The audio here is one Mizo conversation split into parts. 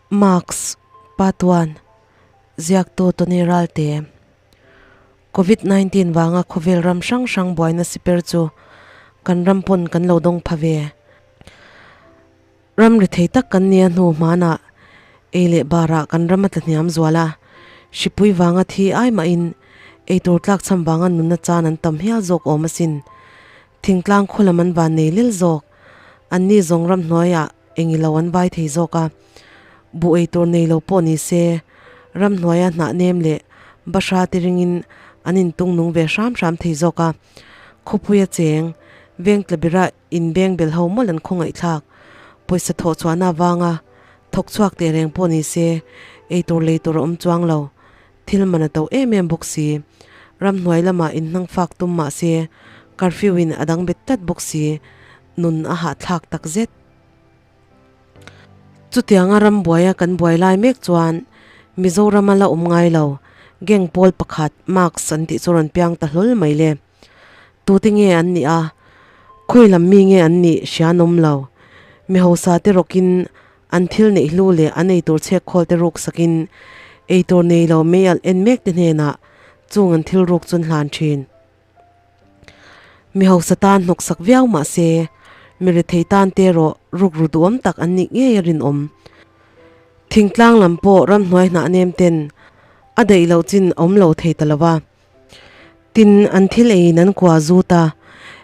Marks, Part One, Ziaktu Tony Ralte Covid 19 vanga khawvel ram hrang hrang buaina siper chu kan ram pawn kan lo dawng pha ve. Ram rethei tak kan nia hnu hmanah ei leh barah kan ram a tlahniam zual a, hripui vanga thi ai mahin eitur tlakchham vanga nunna chan an tam hial zawk awm asin. Thingtlang khaw lam an van nei lel zawk. Anni zawng ramhnuaiah Eng ilo an vai thei zawk a, buh ei tur nei lo pawh ni se, ramhnuaia hnah nem leh bahra te ringin an intung nung ve hram hram thei zawk a. Khawpuia cheng, veng tlabira inbeng bel ho mawlh an khawngaihthlak. Pawisa thawh chhuahna avanga thawk chhuak teh reng pawh ni se, ei tur lei tur a awm chuang lo. Thil man a to em em bawk si. Ramhnuai lamah inhnang fak tum mah se, curfew in a dang bet tlat bawk si. Nun a hahthlak tak zet. Chutianga ram buaia kan buai lai mek chuan Mizorama la awm ngai lo gang pawl pakhat Marks an tih chu rawn piang ta hlawl mai le. Tute nge an nih a, khawi lam mi nge an nih hria an awm lo. Mi hausa te rawkin an thil neih hlu leh an eitur chhek khawl te ruk sakin eitur nei lo mei alh en mek te hnenah chung an thil ruk chu an hlan thin. Mi hausa tan hnawksak viau mah se, mi rethei tan te erawh rukru duhawm tak an nih ngei a rinawm. Thingtlang lam pawh ramhnuai hnah nem ten a daih loh chin a awm lo thei ta lo va. Tin, an thil eiin an kua zut a,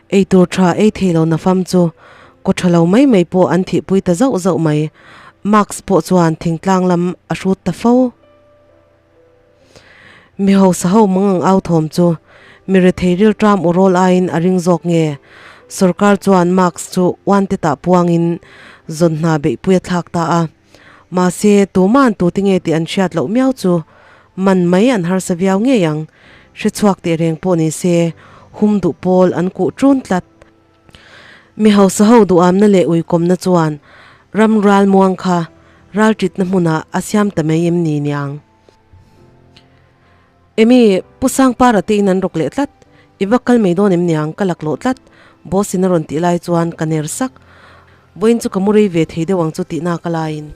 eitur tha ei thei lo nafam chu kaw tha lo mai mai pawh an thihpui ta zauh zauh mai. Mask pawh chuan thingtlang lam a hrut ta fo. Mi hausa ho mang ang au thawm chu mi rethei rilṭam u rawl aiin a ring zawk nge? Sorkar chuan mask chu uante tah puangin zawn hna beihpui a thlak ta a. Mahse, tuma'n tute nge tih an hriat loh miau chu man mai an harsa viau ngei ang. Hrechhuak teh reng pawh ni se, hum duh pawl an kuh ṭun tlat. Mi hausa ho duhamna leh uikawmna chuan ram ral muang kha ralṭitna hmunah a siam ta mai em ni niang? Emi, Pu Sangpara te in an rawk leh tlat, i va kal mai dawn em niang ka laklawh tlat, boss in a rawn tih lai chuan ka ner sak. Vawiin chu ka mu rei ve thei deuh ang chu tihna ka laiin.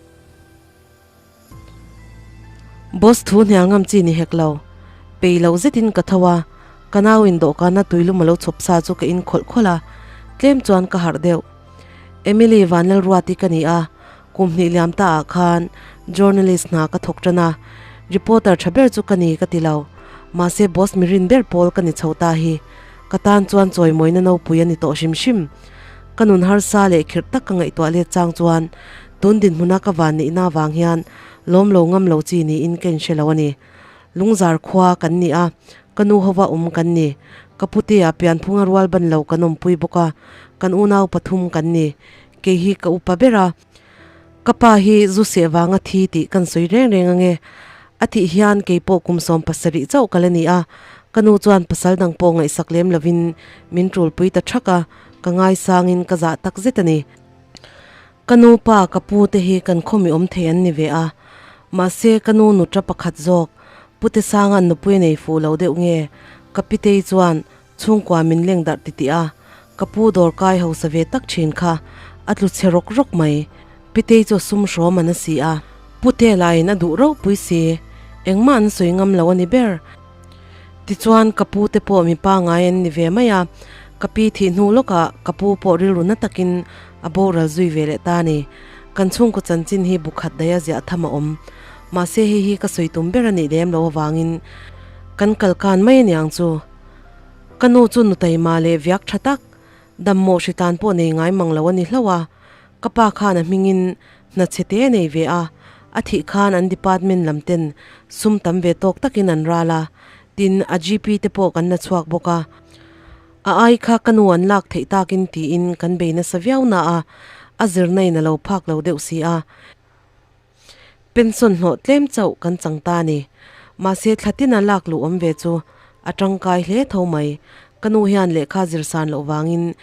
Boss thu hnial ngam chi ni hek lo. Pei lo zetin ka tho a, ka nau in dawhkana tuilum a lo chhawp sa chu ka in khawlh khawlh a, tlem chuan ka harh deuh. Emily Vanlalruati ka ni a, kum hnih liam ta ah khan journalist hna ka thawk tan a, reporter tha ber chu ka ni ka ti lo, mahse boss mirin ber pawl ka ni chho ta hi ka tan chuan chawimawina nopui a ni tawh hrim hrim. Ka nun harsa leh khirh tak ka ngaihtuah let chang chuan Tun dinhmuna ka van nihna avang hian lawm lo ngam lo chi niin ka inhre lo a ni. Lungzar khua kan ni a, ka nu hova awm kan ni. Ka putea pianphunga rual ban lo kan awmpui bawk a, kan unau pathum kan ni. Kei hi ka upa ber a. Ka pa hi zu seh vanga thi tih kan sawi reng reng ange. A thih hian kei pawh kum 70 chauh ka la ni a, ka nu chuan pasal dang pawh ngaihsak lem lovin min tulpui ta thak a, ka ngaisangin ka zah tak zet a ni. Ka nu pa ka pu te hi kan khawmi awm thei an ni ve a, mahse ka nu nuta pakhat zawk Pu Tesanga'n nupui a nei fuh lo deuh nge ka pitei chuan chhungkua min leng darh titih a, ka pu dawrkai hausa ve tak thin kha a tlu chhe rawk rawk mai. Pitei chu a sum hrawm an a si a, Pu te laiin a duh ropui si, engmah an sawi ngam lo a ni ber. Tichuan ka pu te pawh mipa ngai an ni ve mai a, ka pi thih hnu lawkah ka pu pawh rilru na takin a boral zui ve leh ta a ni. Kan chhungkaw chanchin hi bu khat daia ziah tham a awm. Mahse hei hi ka sawi tum ber a nih lem loh avangin kan kal kan mai aniang chu. Ka nu chu nu taima leh viak tha tak, dammawh hritlan pawh nei ngai mang lo a ni hlauh a, Ka pa khan a hmingin hna chhe te a nei ve a, a thih khan an department lam ten sum tam ve tawk takin an ral a, tin a GP te pawh kan la chhuak bawk a. A ai kha ka nu an lak theih takin tiin kan bei nasa viau na a, a zirna in a lo phak lo deuh si a. Pension hlawh tlem chauh kan chang ta a ni. Mahse thla tina lak luh awm ve chu a tangkai hle tho mai. Ka nu hian lehkha zir san loh vangin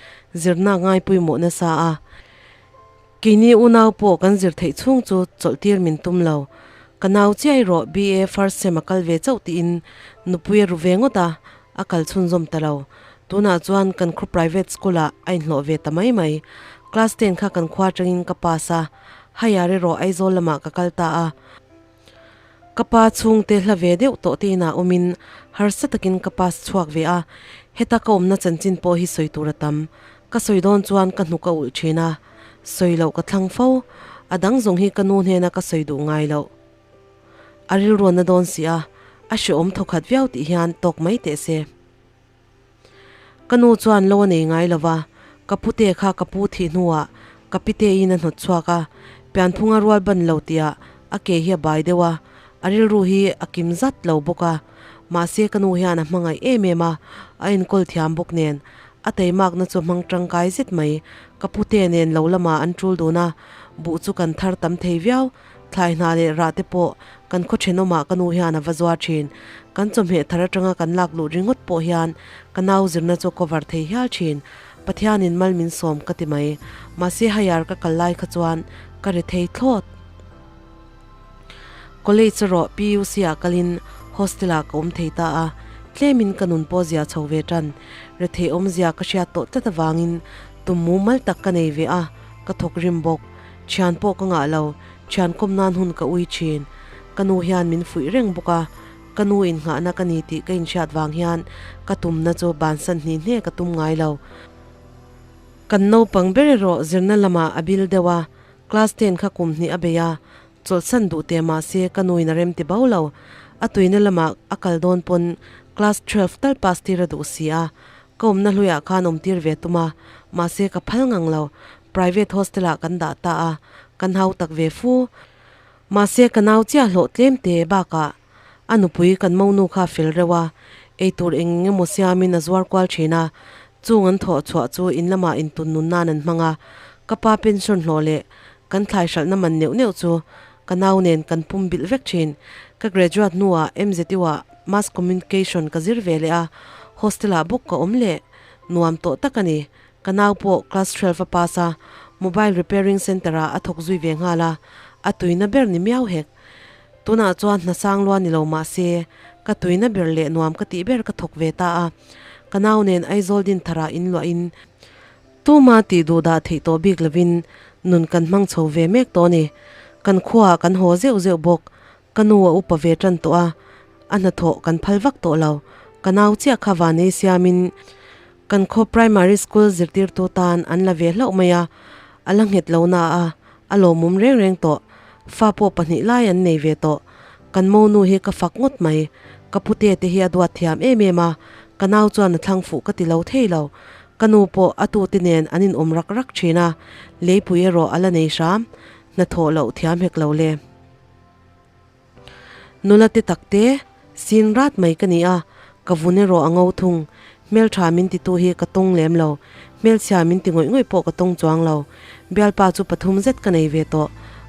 zirna ngai pawimawh nasa a. Keini unau pawh kan zir theih chhung chu chawlhtir min tum lo. Ka nau chiai rawh BA first sem a kal ve chauh tiin nupui a ru ve ngawt a, a kal chhunzawm ta lo. Tunah chuan kan khaw private school ah a inhlawh ve ta mai mai. Class ten kha kan khua atangin ka pass a. Higher erawh Aizawl lamah ka kal ta a. Ka pa chhungte hla ve deuh tawh te inah awmin harsa takin ka pass chhuak ve a, heta ka awmna chanchin pawh hi sawi tur a tam. Ka sawi dawn chuan ka hnuk a ulh thin a, sawi loh ka thlang fo. A dang zawng hi ka nu hnena ka sawi duh ngai loh. A rilruanna dawn si a, a hrehawm thawkhat viau tih hian tawk mai teh se. Ka nu chuan lo a nei ngai lo va, ka pute kha ka pu thih hnuah ka pitein a hnawt chhuak a, pianphunga rual ban lo tihah a ke hi a bai deuh a, a rilru hi a kim zat lo bawk a. Mahse ka nu hian a hmangaih em em a, a enkawl thiam bawk nen a teimakna chu hmang tangkai zet mai. Ka pute nen lo lamah an tul dun a, buh chu kan thar tam thei viau. Thlai hna leh rah te pawh kan khaw thenawmah ka nu hian a va zuar thin. Kan chawhmeh thar atanga kan lak luh ringawt pawh hian ka nau zirna chu cover thei hial thin. Pathianin mal min sawm ka ti mai. Mahse higher ka kal lai kha chuan ka ri thei thlawt. College erawh PUC ah kalin hostel ah ka awm thei ta a, tlemin ka nun pawh zia chho ve tan. Rethei awmzia ka hriat tawh tlat avangin tum mumal tak ka nei ve a, ka thawk rim bawk. Thian pawh ka ngah lo, thian kawm nan hun ka ui thin. Ka nu hian min fuih reng bawk a, ka nu innghahna ka ni tih ka inhriat vang hian ka tumna chu bansan hni hne ka tum ngai lo. Kan naupang ber erawh zirna lamah a bil deuh a, class ten kha kum hnih a bei a, chawlhsan duh teh mahse ka nuin a rem ti bo lo. A tuina lamah a kal dawn pawn class 12 tal pass tir a duh si a, ka awmna hluiah khan awm tir ve tum a, mahse ka phal ngang lo. Private hostel ah kan dah ta a, kan hau tak ve fu. Mahse ka nau chiah hlawh tlem te bakah a nupui kan monu kha fel reuh a, eitur eng eng emaw siamin a zuar kual thin a, chung an thawh chhuah chu in lamah intun nun nan an hmang a, ka pa pension hlawh leh kan thlai hralhna man neuh neuh chu ka nau nen kan pum bilh vek thin. Ka graduate hnuah MZU ah Mass Communication ka zir ve leh a, hostel ah bawk ka awm leh nuam tawh tak a ni. Ka nau pawh class 12 a pass a, mobile repairing centre ah a thawk zui ve nghal a, a tuina ber ni miau hek. Tunah chuan hna sang lua ni lo mah se, ka tuina ber leh nuam ka tih ber ka thawk ve ta a. Ka nau nen Aizawl din tharah in luahin tuma tih duh dah theih tawh bik lovin nun kan hmang chho ve mek tawh a ni. Kan khuaah kan haw zeuh zeuh bawk. Ka nu a upa ve tan tawh a, a hnathawh kan phal vak tawh lo. Ka nau chiah kha vanei siamin Kan khaw primary school zirtirtu tan an la ve hlauh mai a, a la nghet lo na a, a lawmawm reng reng tawh. Fa pawh pahnih lai an nei ve tawh. Kan monu hi ka fak ngawt mai. Ka pute te hi a duat thiam em em a, ka nau chuan a thlang fuh ka ti lo thei lo. Ka nu pawh a tute nen an inawm rak rak thin a, leipui erawh a la nei hram. Hnathawh loh thiam hek lo le. Nula te tak te, sin rat mai ka ni a, ka vun erawh a ngo thung. Hmeltha min titu hi ka tawng lem lo, hmelchhia min ti ngawih ngawih pawh ka tawng chuang lo. Bialpa chu pathum zet ka nei ve tawh,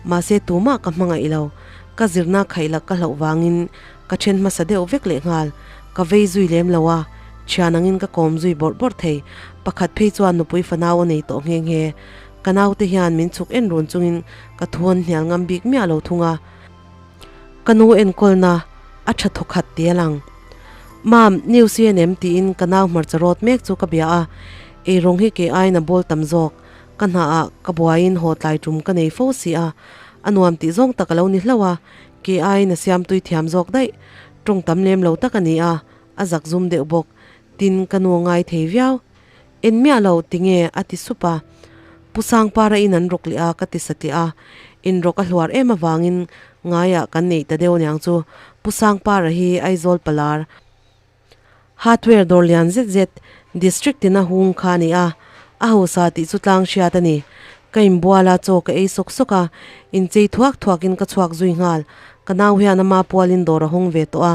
mahse tumah ka hmangaih lo. Ka zirna khaihlak ka hlauh vangin ka then hmasa deuh vek lehnghal. Ka vei zui lem lo a, thian angin ka kawm zui bawrh bawrh thei. Pakhat phei chuan nupui fanau a nei tawh nghe nghe. Ka naute hian min chhuk en run chungin ka thuan hnial ngam bik miah lo thung a. Ka nu enkawlna a tha thawkhat ti a lang. Mam, news hi en em tiin ka nau hmarcha rawt mek chu ka bia a, eirawng hi kei aiin a bawl tam zawk. Ka hnaah ka buaiin haw tlai tum ka nei fo si a, a nuam tih zawng tak a lo ni hlauh a, kei aiin a siam tui thiam zawk daih. Tawng tam lem lo tak a ni a, a zak zum deuh bawk. Tin, ka nu a ngai thei viau. En miah lo tinge a ti sup a. Pu Sangpara in an rawk leh a ka ti satliah a. In rawk a hluar em avangin ngaiah kan neih ta deuh aniang chu. Pu Sangpara hi Aizawl Palar Hardware dawr lian zet zet District tina hung kha a ni a. A hausa tih chu tlang hriat a ni. Ka inbual a chaw ka ei sawk sawk a. Inchei thuak thuakin ka chhuak zui nghal. Ka nau hian ama pualin dawr a hawng ve tawh a.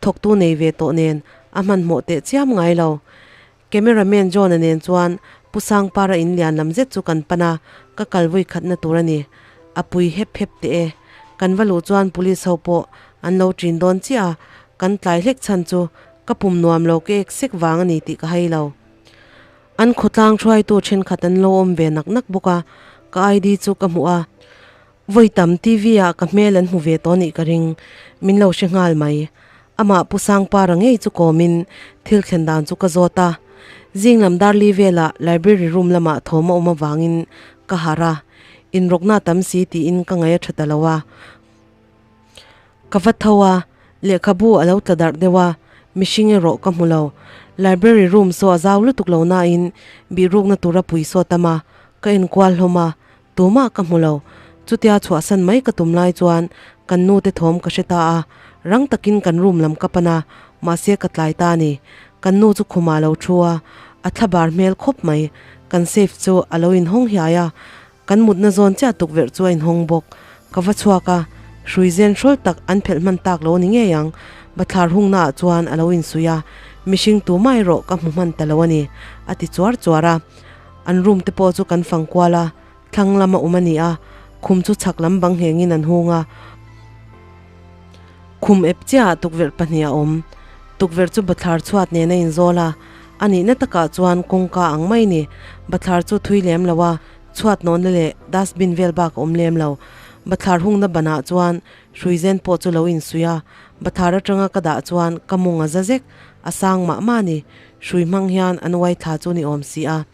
Thawktu nei ve tawh nen a hmanhmawh teh chiam ngai lo. Cameraman John-a nen chuan Pu Sangpara in lian lam zet chu kan pan a, ka kal vawi khatna tur a ni. A pui hep hep teh e. Kan va luh chuan police ho pawh an lo ṭin dawn chiah a, kan tlai hlek chhan chu ka pum nuam lo ka ek sek vang a ni tih ka hai lo. An khawtlang hruaitu ṭhenkhat an lo awm ve nak nak bawk a, ka ID chu ka hmuh a. Vawi tam TV ah ka hmel an hmu ve tawh nih ka ring, min lo hre nghal mai. Amah Pu Sangpara ngei chu kawmin thil thlen dan chu ka zawt a. Zing lam Darli velah library room lamah thawm a awm avangin ka harh a. Inrawkna a tam si tiin ka ngaih a tha ta lo a. Ka va tho a, lehkhabu a lo tla darh deuh a, mihring erawh ka hmu lo. Library room saw a zau lutuk lo nain bihrukna tura pui saw tam a, ka enkual hlawm a, tumah ka hmu lo. Chutia chhuahsan mai ka tum lai chuan kan nu te thawm ka hre ta a, rang takin kan room lam ka pan a, mahse ka tlai ta a ni. Kan nu chu khumah a lo thu a, a thlabar hmel khawp mai. Kan safe chu a lo inhawng hiai a, Kan mutna zawn chiah tukverh chu a inhawng bawk. Ka va chhuak a, hrui zen hrawl tak an phelh hman tak lo ni ngei ang. Bathlar hungna ah chuan a lo insuih a, mihring tu mai erawh ka hmu hman ta lo a ni, a ti chuar chuar a. An room te pawh chu kan fang kual a, thlang lama awm a ni a, khum chu chhak lam bang nghengin an hung a. Khum ep chiahah tukverh pahnih a awm. Tukverh chu bathlar chhuat nen a inzawl a, a nihna takah chuan kawngka ang mai ni. Bathlar chu thui lem lo a, chhuat nawhna leh dustbin vel bak a awm lem lo. Bathlar hungna banah chuan hruizen pawh chu lo insuih a, bathlar atanga ka dah chuan ka mawng a za zek, a sang mah mah a ni. Hrui hmang hian an uai thla chu ni awm si a.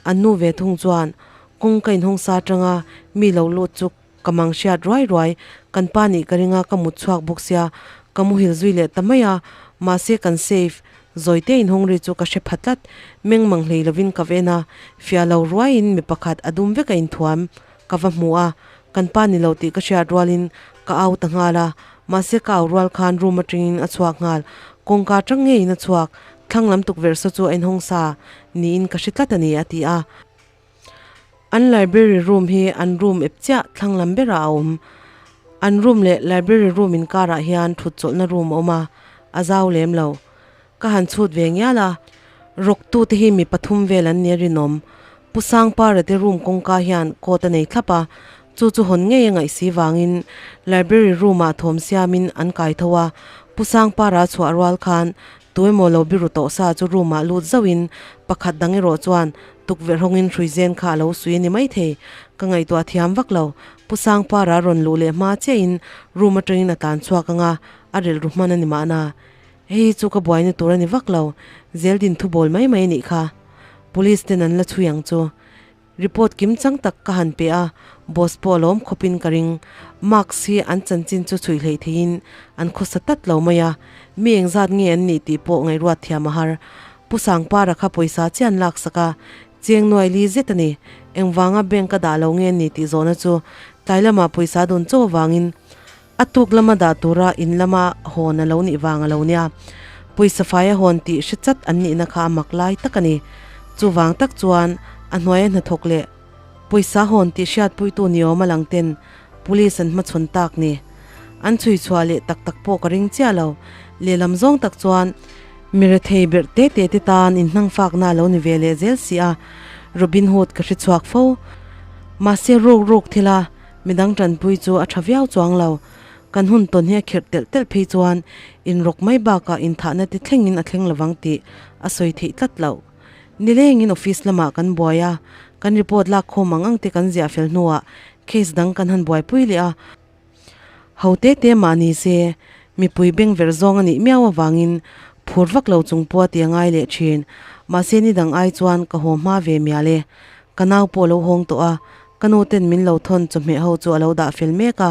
An nu ve thung chuan kawngka inhawngsa atanga mi lo lut chu Ka mang hriat ruai ruai, kan pa nih ka ring a, ka mut chhuak bawk sia, ka muhil zui leh ta mai a, mahse kan safe, zawi te inhawng ri chu ka hre pha tlat, meng mang hlei lovin ka va en a, fiah lo ruaiin mi pakhat a dum vek a inthuam ka va hmu a, kan pa ni lo tih ka hriat rualin ka au ta nghal a, mahse ka au rual khan room atangin a chhuak nghal, kawngka atang ngeiin a chhuak, thlang lam tukverh saw chu a inhawng sa niin ka hre tlat a ni a ti a. An library room hi an room ep chiah thlang lam berah a awm. An room leh library room inkarah hian thut chawlhna room a awm a, a zau lem lo. Ka han chhut ve ngial a, rawk tu te hi mi pathum vel an nia rinawm. Pu Sangpara te room kawngka hian coat a nei thlap a, chu chu hawn ngei a ngaih si vangin library room ah thawm siamin an kai tho a, Pu Sangpara a chhuah rual khan tuemaw lo biru tawh sa chu room ah lut zauhin pakhat dang erawh chuan Tukverh hawngin hruizen kha a lo sui a ni maithei. Ka ngaihtuah thiam vak lo. Pu Sangpara rawn luh leh hma chiahin room atangin a tlan chhuak ang a, a rilru hman a ni mahna. Hei hi chu ka buaina tur a ni vak lo. Zeldin thubawl mai mai a nih kha. Police ten an la chhui ang chu. Report kim chang tak ka han pe a, boss pawh a lawm khawpin ka ring. Marks hi an chanchin chu chhui hleih theihin an khawsa tlat lo mai a. Mi engzat nge an nih tih pawh ngaihruat thiam a har. Pu Sangpara kha pawisa chiah an laksak a, cheng nuai li zet a ni. Engvanga bank a dah lo nge ni tih zawhna chu tlai lamah pawisa dawn chaw avangin a tuk lama dah tura in lama hawn a lo nih vang a lo nia. Pawisa fai a hawn tih hre chat an nihna kha a mak lai tak a ni. Chuvang tak chuan a hnuaia hnathawk leh pawisa hawn tih hriatpuitu ni awm a lang ten police an hmachhawn tak ni. An chhui chhuah leh tak tak pawh ka ring chiah lo. Lehlam zawng tak chuan Mi rethei berh te te te tan inhnangfakna a lo ni ve leh zel si a, Robin Hood ka hre chhuak fo. Mahse ruk ruk thil a, midang tanpui chu a tha viau chuang lo. Kan hun tawn hi a khirh telh telh phei chuan inrawk mai bakah inthahna te thlengin a thleng lovang tih a sawi theih tlat loh. Nilengin office lamah kan buai a, kan report lak khawm ang ang te kan ziah fel hnuah case dang kan han buaipui leh a, Ho te te mah ni se, mipui beng ver zawng a nih miau avangin phur vak lo chung pawh a ti a ngai leh thin. Mahse ni dang ai chuan ka haw hma ve mial e. Ka nau pawh a lo hawng tawh a, ka nu ten min lo thawn chawhmeh ho chu a lo dah fel mek a.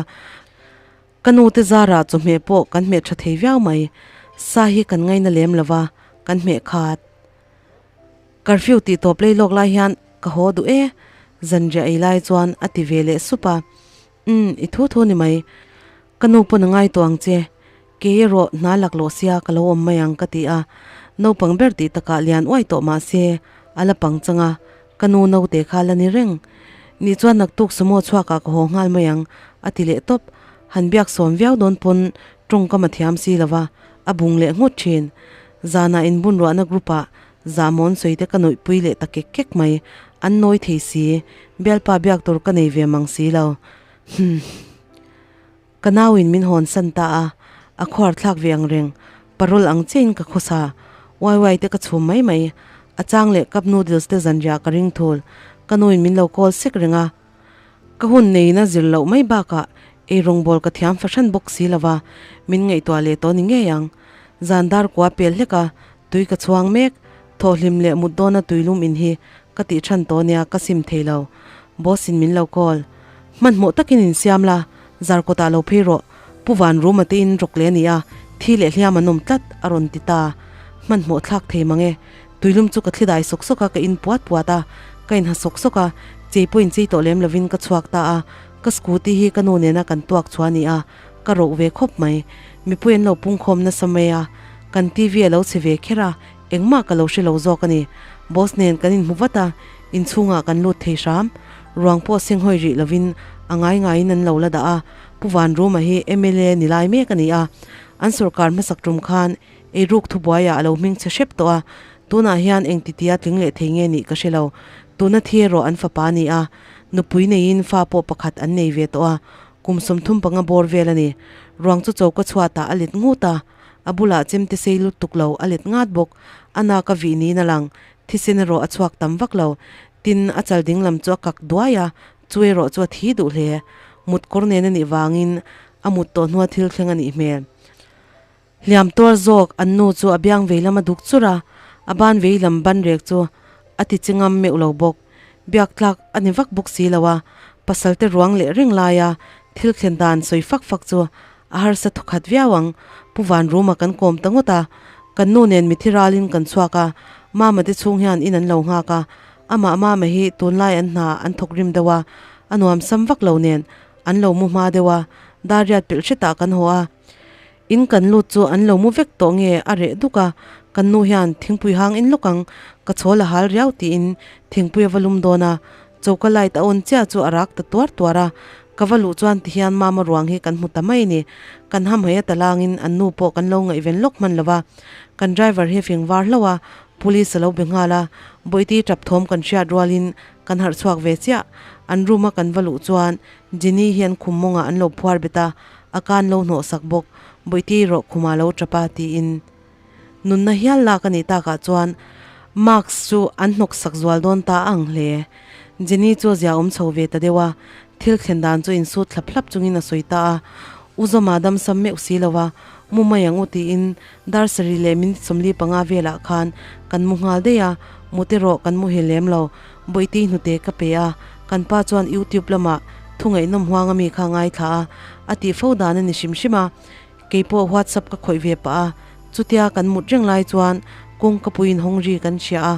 Ka nu te zarah chawhmeh pawh kan hmeh tha thei viau mai. Sa hi kan ngaina lem lo va, kan hmeh khat. Curfew tih tawp lei lawk lai hian ka haw duh e, zanriah ei lai chuan a ti ve leh sup a. Umm, i thu thu ni mai. Ka nu pawn a ngai tawh ang che. Kei erawh hna lak lawh sia ka lo awm mai ang ka ti a. Naupang ber tih takah lian uai tawh mah se a la pang chang a, ka nu naute kha la ni reng. Nih chuan naktuk sumo chhuakah ka haw nghal mai ang a ti leh tawp. Han biak sawm viau dawn pawn tawngkam a thiam si lo va, a bung leh nghut thin. Zanah inbunruahna group-ah Zahmawn sawi te ka nuihpui leh ta kek kek mai, an nawi thei si, bialpa biak tur ka nei ve mang si lo. Humm. Ka nauin min hawn san ta a, a khuar thlak ve ang reng, parol ang chiahin ka khawsa, uai uai te ka chhum mai mai, a chang leh cup noodles te zanriah ka ring thul, ka nuin min lo call sek reng a, Ka hun neiin a zir loh mai bakah ei rawngbâwl ka thiam fahran bawk si lo va, min ngaihtuah leh tawh ni ngei ang. Zan dar kua pel hlek a, tui ka chhuang mek. Thawhhlim leh mut dawna tuilum in hi ka tih than tawh nia ka sim thei lo. Boss in min lo call. Hmanhmawh takin insiam la, Zarkawtah lo phei rawh, Pu Vanruma te in rawk leh a ni a, thi leh hliam an awm tlat, a rawn ti ta. Hmanhmawh thlak thei mang e. Tuilum chu ka thli dai sawk sawk a, ka in puat puat a, ka in ha sawk sawk a, chei pawh inchei tawh lem lovin ka chhuak ta a, ka scooty hi ka nu nena kan tuak chhuah a ni a, ka roh ve khawp mai. Mipui an lo pungkhawm nasa mai a, kan TV a lo chhe ve kher a, engmah ka lo hre lo zawk a ni. Boss nen kan inhmu vat a, inchhungah kan lut thei hram. Ruang pawh senghawi rih lovin a ngai ngaiin an lo la dah a, Pu Vanruma hi mla ni lai mek a ni a, an sorkar hmasak tum khan eiruk thubuaiah a lo hming chhe hrep tawh a, tunah hian eng titia tling leh thei nge nih ka hre lo. Tuna thi erawh an fapa a ni a, nupui neiin fa pawh pakhat an nei ve tawh a, kum 35 bawr vel a ni. Ruang chu choka chhuatah a let ngut a, a bulah chemte sei lutuk lo a let ngat bawk, a nak a vih niin a lang, thisen erawh a chhuak tam vak lo. Tin, a chal ding lam chu a kak duai a, chu erawh chu a thi duh hle. Mut kawr nen a nih vangin a mut tawh hnua thil thleng a nih hmel. Hliam tuar zawk an nu chu a biang vei lam a duk chur a, a ban vei lam ban rek chu a ti chi ngam meuh lo bawk. Biak tlak a ni vak bawk si lo a, pasal te ruang leh reng laia thil thlen dan sawi fak fak chu a harsa thawkhat viau ang. Pu Vanruma kan kawm ta ngawt a, kan nu nen mithi ralin kan chhuak a, Mama te chhung hian in an lo nghak a, amah Mama hi tunlai an hna an thawk rim deuh a, a nuam sam vak lo nen an lo mu hma deuh a, dar riat pelh hretah kan haw a. In kan lut chu an lo mu vek tawh nge a reh duk a, kan nu hian thingpui hang in lawk ang, ka chhawl a hal riau tiin thingpui a va lum dawn a, choka light a on chiah chu a rak ta tuar tuar a, ka va luh chuan tihian mama ruang hi kan hmu ta mai a ni, kan hamhaih a talangin an nu pawh kan lo ngaihven lawk hman lo va, kan driver hi a fing var hlauh a, police a lo be nghal a, bawihti tap thawm kan hriat rualin kan harh chhuak ve chiah, an room a kan va luh chuan Jenny hi an khum mawngah an lo phuar bet a, a kan lo hnawh sak bawk, Bawihti rawh khumah lo tap a tiin nunna hial lak a nih takah chuan Max chu an hnawk sak zual dawn ta a ang hle. Jenny chu a zia awm chho ve ta deuh a, thil thlen dan chu insut thlap hlap chungin a sawi ta a, U Zawma dam sam meuh si lo a, mu mai ang u tiin dar sarih leh minute 45 velah khan kan mu nghal daih a, mut erawh kan muhil lem lo, Bawihti hnute ka pe a, kan pa chuan YouTube lamah thu ngaihnawm huang ami kha ngaithla a, a tih fo dan a ni hrim hrim a. Keipawh WhatsApp ka khawih ve pah a, chutia kan mut reng lai chuan kawngka puiin hawng ri kan hria a.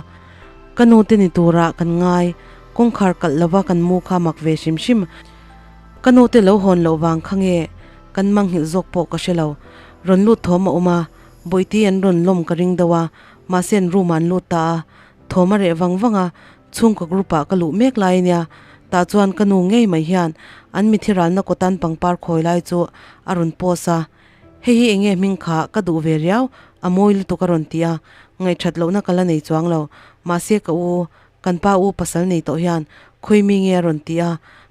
Ka nu te ni turah kan ngai, kawngkhar kalh lova kan mu kha mak ve hrim hrim. Ka nu te lo hawn loh vang kha nge kan manghilh zawk pawh ka hre lo. Rawn lut thawm a awm a, Bawihti an rawn lawm ka ring deuh a, mahse an room ah an lut ta a. Thawm a reh vang vang a, chhungkaw group ah ka luh mek lai ania, tah chuan ka nu ngei mai hian an mithi ralna kawtan pangpar khawi lai chu a rawn post a, hei hi enge hming kha ka duh ve riau, a mawi lutuk a rawn ti a, ngaihthat lohna ka la nei chuang lo, mahse ka u, kan pa u pasal nei tawh hian khawi mi nge a rawn ti a,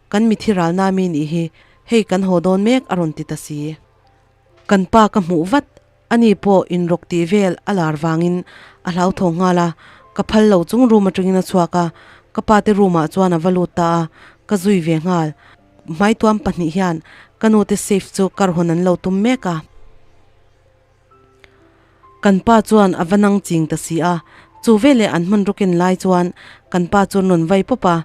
kan mithi ralna mi nih hi hei kan haw dawn mek a rawn ti ta si. Kan pa ka hmuh vat, ani pawh inrawk tih vel a lar vangin a hlauthawng nghal a, ka phal lo chung room atangin a chhuak a, ka pa te room ah chuan a va lut ta a, ka zui ve nghal. Hmaituam pahnih hian ka nu te safe chu kar hawn an lo tum mek a. Kan pa chuan a va nang ching ta si a, chu veleh an hman rawkin lai chuan kan pa chu an rawn vai pawp a,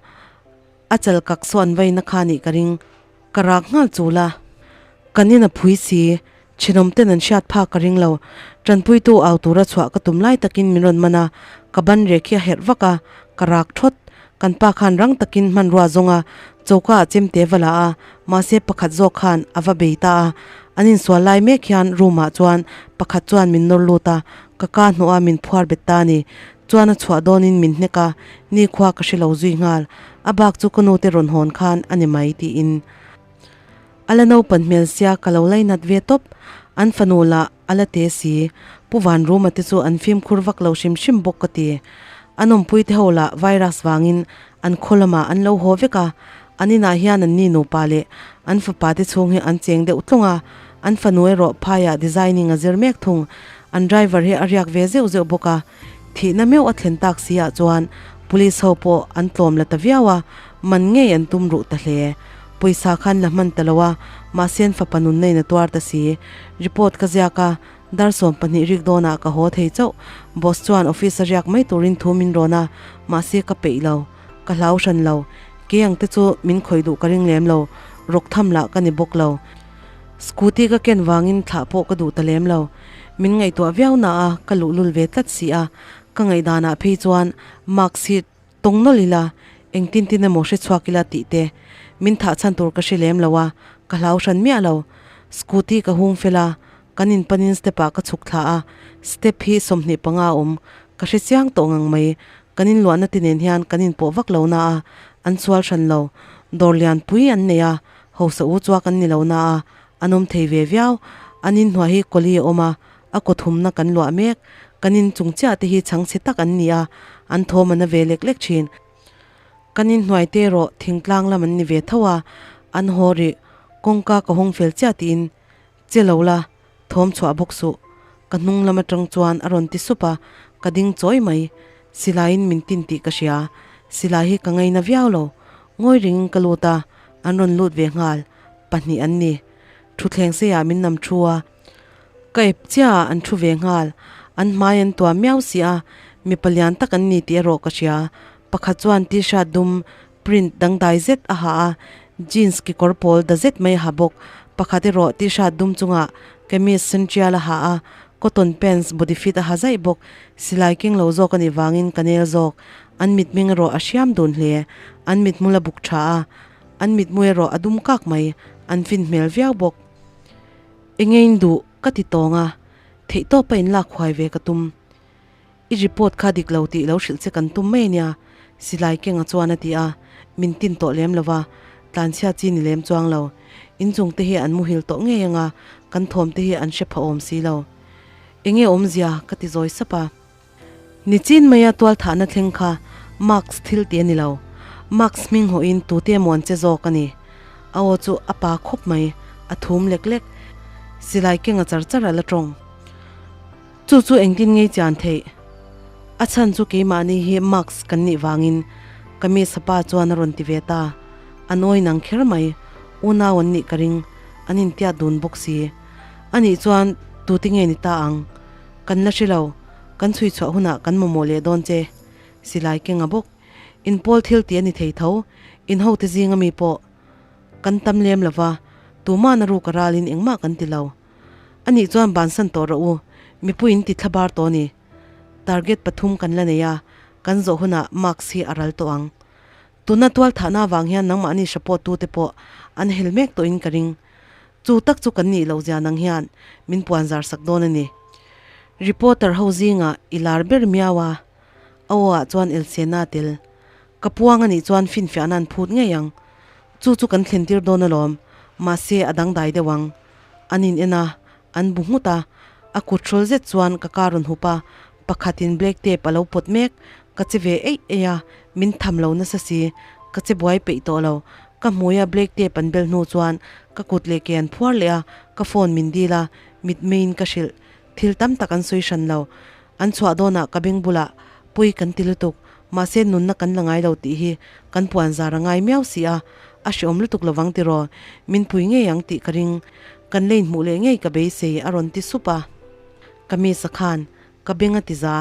a chal kak saw an vaina kha nih ka ring. Ka rak nghal chul a, kan in a phui si, thenawm ten an hriat phak ka ring lo. Tanpuitu au tura chhuah ka tum lai takin min rawn man a, ka ban rek hi a herh vak a, ka rak thawt. Kan pa khan rang takin hmanrua zawng a, choka ah chemte va la a, mahse pakhat zawk khan a va bei ta a. An insual lai mek hian room ah chuan pakhat chuan min nawr lut a, ka ka hnawh a min phuar bet ta a ni. Chuan a chhuah dawnin min hnek a, nikhua ka hre lo zui nghal. A bak chu ka nute rawn hawn khan a ni mai tiin. A la naupan hmel sia ka lo lainat ve tawp. An fanu lah a la te si. Pu Vanruma te chu an fimkhur vak lo hrim hrim bawk ka ti. An awmpui te ho lah virus vangin an khaw lamah an lo haw vek a. An inah hian an ni nupa leh an fapa te chhung hi an cheng deuh tlung a. An fanu erawh phaiah designing a zir mek thung. An driver hi a riak ve zeuh zeuh bawk a. Thihna meuh a thlen tak si ah chuan Police ho pawh an tlawm la ta viau a, man ngei an tum ruh ta hle. Pawisa khan la hman ta lo a, mahse an fapa nunna in a tuar ta si. Report ka ziak a, dar 12 rik dawnah ka haw thei chauh. Boss chuan office a riak mai turin thu min rawn a, mahse ka peih lo. Ka hlau hran lo. Kei ang te chu min khawih duh ka ring lem lo, rawk tham lah ka ni bawk lo. Scooty ka ken vangin thlah pawh ka duh ta lem lo. Min ngaihtuah viau na a, ka luhlul ve tlat si a. Ka ngaihdanah phei chuan mask hi tawng nawlh ila, engtin tin emaw hre chhuak ila tih te. Min thah chhan tur ka hre lem lo a, ka hlau hran miah lo. Scooty ka hung fel a, kan inpanin step ah ka chhuk thla a, step hi 25 a awm, ka hre chiang tawh ngang mai. Kan inluahna te nen hian kan inpawh vak lo na a, an sual hran lo. Dawr lian pui an nei a, hausa u chuak an ni lo na a, an awm thei ve viau. An inhnuai hi kawli a awm a, a kawthumna kan luah mek. Kan inchung chiah te hi chhangchhe tak an ni a, an thawm a na ve lek lek thin. Kan inhnuai te erawh thingtlang lam an ni ve tho a, an haw rih. Kawngka ka hawng fel chiah tiin che lo la, Thawm chhuah bawk suh. Ka hnung lam atang chuan a rawn ti sup a, ka ding chawi mai. Silaiin min tin tih ka hria. Silai hi ka ngaina viau lo. Ngawi ringin ka lut a, an rawn lut ve nghal. Pahnih an ni. Thutthleng seiah min nam thu a. Ka ep chiah ah an thu ve nghal. An hmai an tuam miau si a, mipa lian tak an ni tih erawh ka hria. Pakhat chuan t-shirt dum Print dangdai zet a ha a, jeans kekawr pawl da zet mai a ha bawk. Pakhat erawh t-shirt dum chungah kamis sen tial a ha a, cotton pants body fit a ha zaih bawk. Silai keng lo zawk a nih vangin ka nel zawk. An mitmeng erawh a hriam dun hle. An mithmul a buk tha a, an mithmu erawh a dum kak mai. An fin hmel viau bawk. Engein duh ka ti tawng a, theihtawpa inlak huai ve ka tum. I report kha dik lo tih lo hrilh che kan tum mai ania, silai kenga chuan a ti a, min tin tawh lem lo va, tlanchhia chi ni lem chuang lo. Inchung te hi an muhil tawh ngei anga, kan thawm te hi an hre pha awm si lo. Enge awmzia? ka ti zawi sap a. Nichin maia tualthahna thleng kha Max thil ti a ni lo. Max hming hawhin tute emaw an che zawk a ni. A aw chu a pa khawp mai, a thum lek lek. Silai kenga char char a la tawng. Chu chu engtin ngei chian theih? A chhan chu keimahni hi Max kan nih vangin ka mi sapa chuan a rawn ti ve ta. A nawi nang kher mai, unau an nih ka ring, an intiat dun bawk si. Anih chuan tute nge ni ta ang? Kan la hre lo, kan chhui chhuah hunah kan mamawh leh dawn che. Silai kenga bawk. Inpawl thil tih a ni thei tho, inhote zinga mi pawh kan tam lem lo va, tumahna ruk a ralin engmah kan ti lo. Anih chuan bansan tawh rawh u, mipuiin ti thlabar tawh a ni. Target pathum kan la nei a, kan zawh hunah marks hi a ral tawh ang. Tuna tual thahna avang hian nangmahni support tute pawh an hel mek tawhin ka ring. Chu tak chu kan nih loh zia nang hian min puan zar sak dawn a ni. Reporter ho zingah i lar ber miau a, a aw ah chuan Elsiana a tel. Ka puang anih chuan finfiahna an phut ngei ang. Chu chu kan thlen tir dawn alawm, mahse a dangdai deuh ang. An in en a, an bu nghut a, a kut hrawl zet chuan ka car rawn hup a, pakhatin black tape a lo pawt mek, ka che ve eih eih a, min tham lo nasa si, ka che buai peih tawh lo, ka hmuia black tape an bel hnu chuan ka kut leh ke an phuar leh a, ka phone min dil a, mitmeiin ka hrilh, thil tam tak an sawi hran lo, an chhuah dawnah ka beng bulah pui kan ti lutuk, mahse nunna kan la ngai lo tih hi kan puan zar a ngai miau si a, a hreawm lutuk lovang tiraw, min pui ngei ang tih ka ring, kan lane hmuh leh ngei ka beisei a rawn ti sup a. Ka misa khan ka beng a ti za,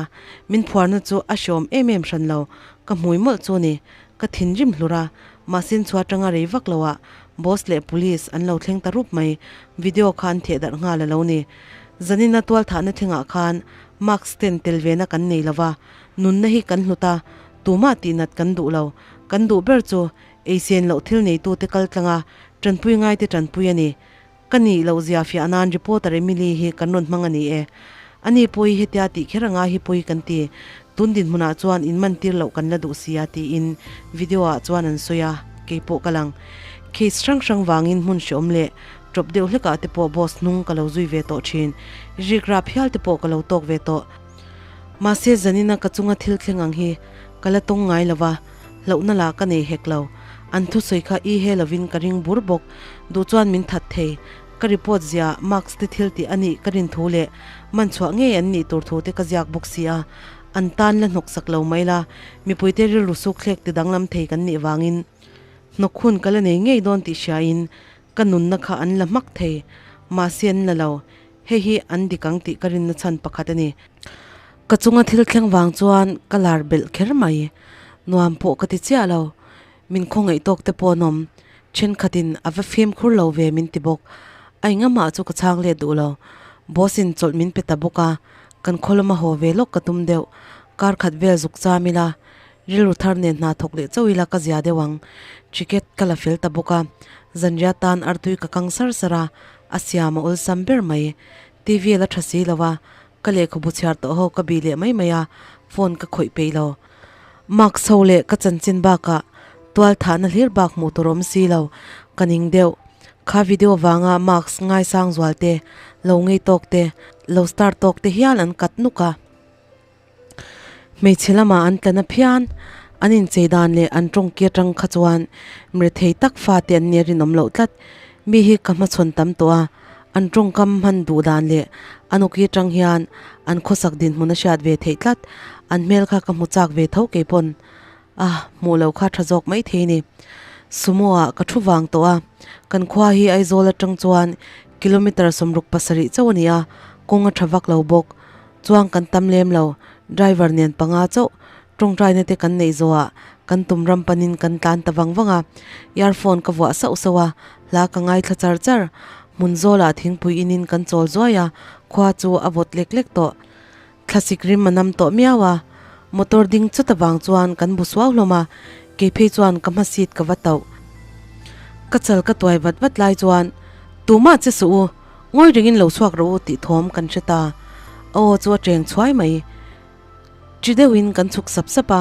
min phuarna chu a hreawm em em hran lo, ka hmui mawlh chu ni, ka thinrim hlur a, mahse chhuah atanga rei vak loah boss leh police an lo thleng ta rup mai, video kha an theh darh nghal a lo ni. Zanina tualthahna thlengah khan mask ten tel vena kan nei lova, nunna hi kan hlut a, tumah tihnat kan duh lo. Kan duh ber chu eisen loh thil neitute kal tlanga tanpui ngaite tanpui a ni. Ka nih loh zia fiah nan reporter Emily hi kan rawn hmang a ni e. Ani pawh hi hetia tih kher anga hi pawi kan ti. Tun dinhmunah chuan inmantir loh kan la duh sia tiin video ah chuan an sawi a, keipawh ka lang. Case hrang hrang vangin hmun hreawm leh Ṭawp deuh hlekah te pawh boss hnung ka lo zui ve tawh ṭhin. Rikrap hial te pawh ka lo tawk ve tawh. Mahse zanina ka chunga thil thleng ang hi ka la tawng ngai lo va, hlauhna lah ka nei hek lo. An thusawi kha i he lovin ka ring bur bawk. Duh chuan min that thei. Ka report zia marks te thil tih a nih ka rin thu leh man chhuah ngei an nih tur thu te ka ziak bawk si a. An tan la hnawksak lo mai la, mipuite rilru suk thlek ti danglam thei kan nih vangin hnawk hun ka la nei ngei dawn tih hriain Ka nunna kha an la hmak thei, mahse an la lo. Hei hi an dik ang tih ka rinna chhan pakhat a ni. Ka chunga thil thleng vang chuan ka lar belh kher mai. Nuam pawh ka ti chiah lo. Min khawngaih tawk te pawh an awm. Thenkhatin a va fimkhur lo ve min ti bawk. A engamah chu ka chhang let duh lo. Boss in chawlh min pe ta bawk a, kan khaw lama haw ve lawk ka tum deuh. Kar khat vel zuk cham ila, rilru thar nen hna thawk leh chauh ila ka zia deuh ang. Ticket ka la fel ta bawk a, zanriah tan artui ka kang sar sar a, a siam a awlsam ber mai. TV a la tha si lo a, ka lehkhabu chhiar tawh ho ka bih leh mai mai a, phone ka khawih peih lo. Marks ho leh ka chanchin bakah tual thahna hlir bak hmuh tur awm si lo, ka ning deuh. Kha video vanga marks ngaisang zual te, lo ngei tawk te, lo star tawk te hial an kat nuk a. Hmeichhe lamah an tla na phian, an inchei dan leh an tawngki atang kha chuan mirethei tak fate an nia rinawm loh tlat. Mi hi ka hmachhawn tam tawh a, an tawngkam hman duh dan leh an awki atang hian an khawsak dinhmun a hriat ve theih tlat. An hmel kha ka hmu chak ve tho keipawn. A, hmuh loh kha tha zawk mai thei ni. Sumo ah ka thu vang tawh a, kan khua hi Aizawl atang chuan kilometre 67 chauh a ni a, kawng a tha vak lo bawk. Chuang kan tam lem lo, driver nen panga chauh tawngtaina te kan neih zawhah kan tum ram panin kan tlan ta vang vang a, earphone ka vuah sauh sauh a, hla ka ngaithla char char. Hmun zawlah thingpui inin kan chawl zuai a, khua chu a vawt lek lek tawh. Thlasik rim a nam tawh miau a, motor ding chut avang chuan kan bu suau hlawm a, kei phei chuan ka hma seat ka va tauh. Ka chal ka tuai vat vat lai chuan, Tumah che suh u, ngawi ringin lo chhuak rawh u tih thawm kan hre ta. A aw chu a cheng chhuai mai. Chi deuhin kan chhuk sap sap a,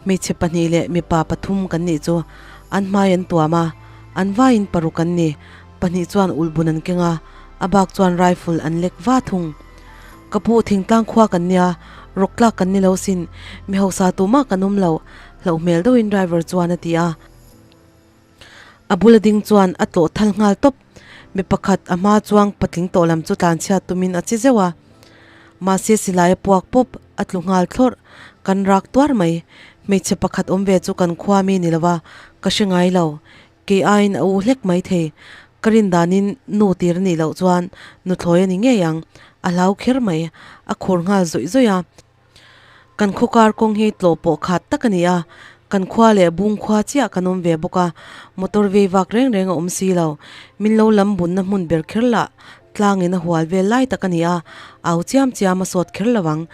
hmeichhe pahnih leh mipa pathum kan nih chu an hmai an tuam a, an vaiin paruk an ni, pahnih chuan ulhbun an keng a, a bak chuan rifle an lek va thung. Ka pu thingtlang khua kan nia, rawk tlak kan ni lo sin, mi hausa tumah kan awm lo, hlauh hmel deuhin driver chuan a ti a. A bula ding chuan a tlawh thal nghal tawp. Mi pakhat a hma chuang patling tawh lam chu tlanchhiat tumin a che zeuh a. Mahse silai a puak pawp, a tlu nghal thlawrh. Kan rak tuar mai. Hmeichhe pakhat awm ve chu kan khua mi ni lova, ka hre ngai lo. Kei aiin a u hlek mai thei. Ka rin danin nu tir a nih loh chuan nuthlawi a ni ngei ang. A hlau kher mai. A khur nghal zawih zawih a. Kan khawkar kawng hi tlawh pawh khat tak a ni a, kan khua leh bung khua chiah kan awm ve bawk a, motor vei vak reng reng a awm si lo. Min lo lam bunna hmun ber kher lah tlangin a hual vel lai tak a ni a, au chiam chiam a sawt kher lo ang.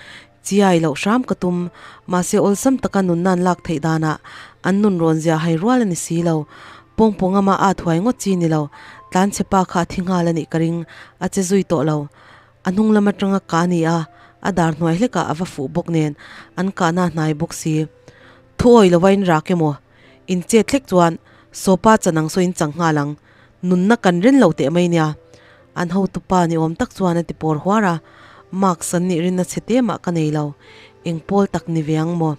Chiai loh hram ka tum, mahse awlsam taka nunna an lak theih danah an nun rawn zia hai rual a ni si lo. Pawngpaw ngama at huai ngawt chi ni lo, tlanchhe pa kha a thi nghal a nih ka ring, a che zui tawh lo. A hnung lam atanga kah a ni a, a dar hnuai hlekah a va fuh bawk nen an kahna a hnai bawk si. Thu awi lova in rak emaw? In chet hlek chuan Sopa chan ang saw in chang nghal ang. Nunna kan ren lo teh mai nia. An hotupa ni awm tak chuan a ti pawr huar a, Marks an nih rinna chhe te mah ka nei lo. Eng pawl tak ni ve ang maw?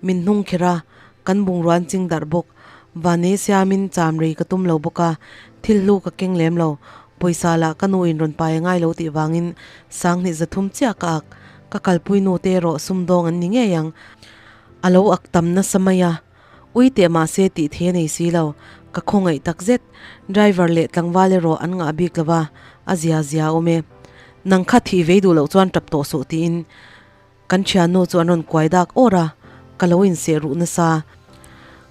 Min hnung kher a, kan bungrua an ching darh bawk. Vane siamin cham rei ka tum lo bawk a, thil hlu ka keng lem lo. Pawisa lah ka nu in rawn pai a ngai lo tih vangin sanghnih zathum chiah ka ak. Ka kalpui nu te erawh sumdawng an ni ngei ang. A lo ak tam nasa mai a. Ui teh mahse tih thei a nei si lo. Ka khawngaih tak zet. Driver leh tlangval erawh an ngah bik lo va, a zia zia awm e. Nang kha thih vei duh loh chuan tap tawh suh tiin Kan thiannu chu an rawn kuai dak awr a, ka lo inseh ruh nasa.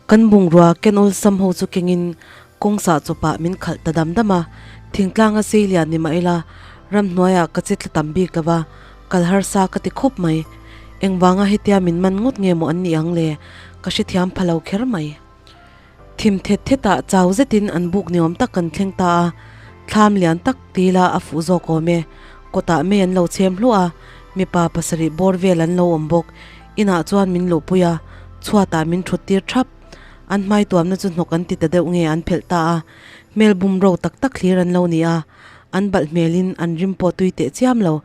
Kan bungrua ken awlsam ho chu kengin kawng sah chawpah min khalh ta dam dam a, thingtlanga sei lian ni mah ila ramhnuaiah ka che tla tam bik lo va, kal harsa ka ti khawp mai. Engvanga hetia min man ngawt nge maw an nih ang le? Ka hrethiam pha lo kher mai. Thim thet thetah chau zetin an buk niawm tak kan thleng ta a, thlam lian tak tila a fuh zawk awm e. Kawtah mei an lo chhem hluah a, mipa pasarih bawr vel an lo awm bawk. Inah chuan min luhpui a, chhuatah min thut tir thap. An hmai tuamna chu hnawk an ti ta deuh nge an phelh ta a, hmel bum ro tak tak thlir an lo ni a, an balh hmelin an rim pawh tui teh chiam lo.